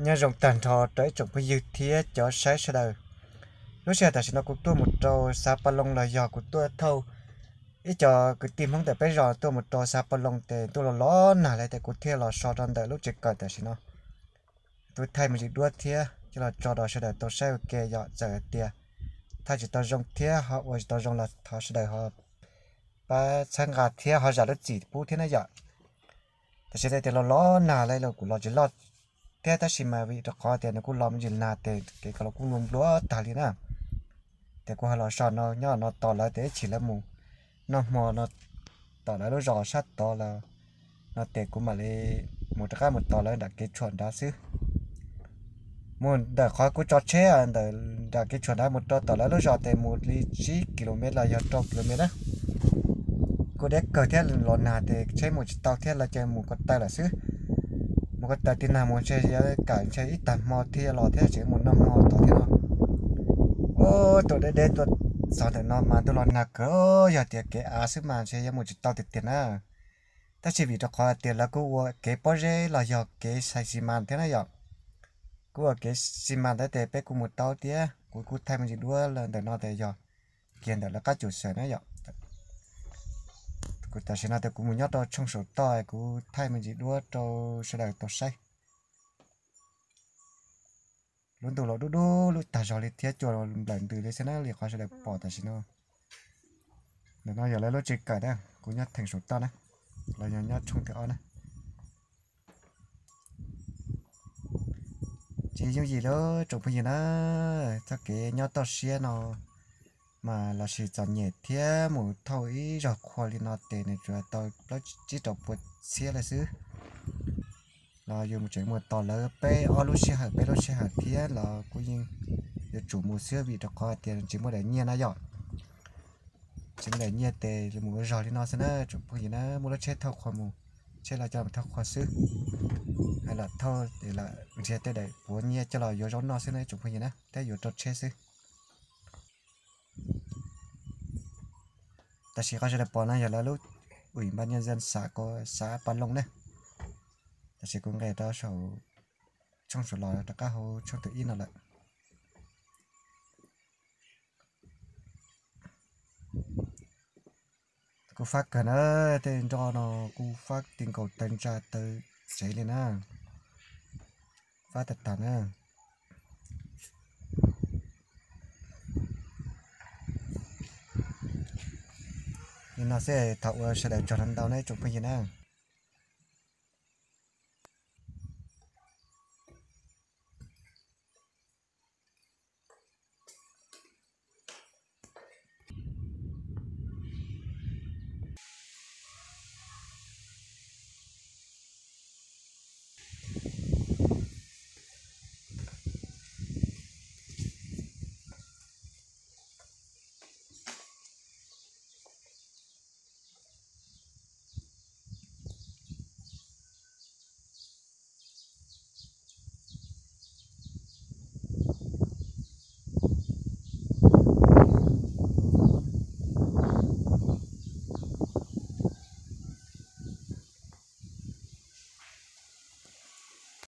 Nyob zoo tag nrho rau ib tsoom phooj ywg thiab cov saib sawv daws. Lub sij hawm tam sim no kuv tuaj mus rau xav Pas Loos los yog kuv tuaj thauj ib co kwv tij Hmoob ntawm peb zos tuaj mus rau xav Pas Loos ces ntuj los los nag li ces kuv thiaj los so rau ntawm lub tsev kawm tam sim no. Kuv thaij me ntsis duab thiab coj los tso rau sawv daws tau saib ua ke yom, txawm hais tias thaij tsis tau zoo thiab ho ua tsis tau zoo los thov sawv daws ho pab txhawb nqa thiab ho zam lub txim pub thiab na yom. Tam sim no tias los los nag li los kuv los tsis loj thiab tab sis mas vim rau qhov tias nws kuj los me ntsis nag ces kev koj los kuj nplua nplua tag li na. Ces kuv ho los so no nyob no tos lawv ces ib chim lawv mus noj hmo no tom lawv lub zos sab tod lawm no ces kuv mam li mus rov qab mus tos lawv nram kev tshuam nrad xwb. Mus ntawm qhov kuv tso tsheb ntawm nram kev tshuam nrad mus rau tom lawv lub zos ces mus li tsib ki lo mev los yog rau ki lo mev na. Kuj deb kawg thiab los nag ces tsheb mus tsis tau thiab lawv ces mus ko taw lawm xwb. Mus ko taw tib nag mus ntshe yuav kam ntshe ib tag hmo thiaj los thiab tseem mus noj hmo tod thiab no. Ub, tuaj deb deb tuaj txog ntawm no mas ntuj los nag kawg, yog tias kev av xwb mas ntshe yuav mus tsis tau tiag tiag na. Tab sis vim rau qhov hais tias lawv kuj ua kev pob zeb los yog kev xais xi mas thiab na yom. Kuj ua kev xi mas ntawd ces peb kuj mus tau thiab, kuv kuj thaij me ntsis duab ntawm no ces yog kiag ntawm lawv qab cum xawm na yom. Kuv tam sim no ces kuv mus nyob rau tshooj saum toj kuv thaij me ntsis duab rau sawv daws tau saib. Lub ntuj los dub dub lub tag zog li thiab cua nplawm ntws li xwb na li qhov sawv daws pom tam sim no. Ntawm no yog lawv lub tsev kawm na, kuv nyob theem saum toj na, los yog nyob tshooj thib ob na. Tsis yooj yim li tsoom phooj ywg na, txoj kev nyob toj siab no mas los sis txom nyem thiab mus thauj ib zog qhua li no ces nws tsuas tau plaub tsib rau puas txhiab li xwb. Los yus tseem mus tos lawv peb ob lub sij hawm peb lub sij hawm thiab los kuj yeej yuav tsum mus xwb vim rau qhov tias tsis muaj daim nyiaj na yom. Tsis muaj daim nyiaj ces mus ua zog li no xwb na tsoom phooj ywg na, muaj lub tsheb thauj qhua mus, tsheb los coj mus thauj qhua xwb. Hais lam thauj es lam nrhiav tej daim puav nyiaj coj los yuav zaub noj xwb na tsoom phooj ywg na, thiab yuav rau tsheb xwb. Tam sim qhov sawv daws pom no yog lawv lub ui npab nyob zan xav ko xav Pas Loos na. Tam sim kuv nqes rau saum tshooj saud los rov qab hauv tshooj thib ib no lawm. Kuj fab kawg na, tej nroj no kuj fab ti nkaus taw ntsa taw tsev li na. Fab tag tag na. Li no xwb thov ua sawv daws tsaug ntau ntau na tsoom phooj ywg na.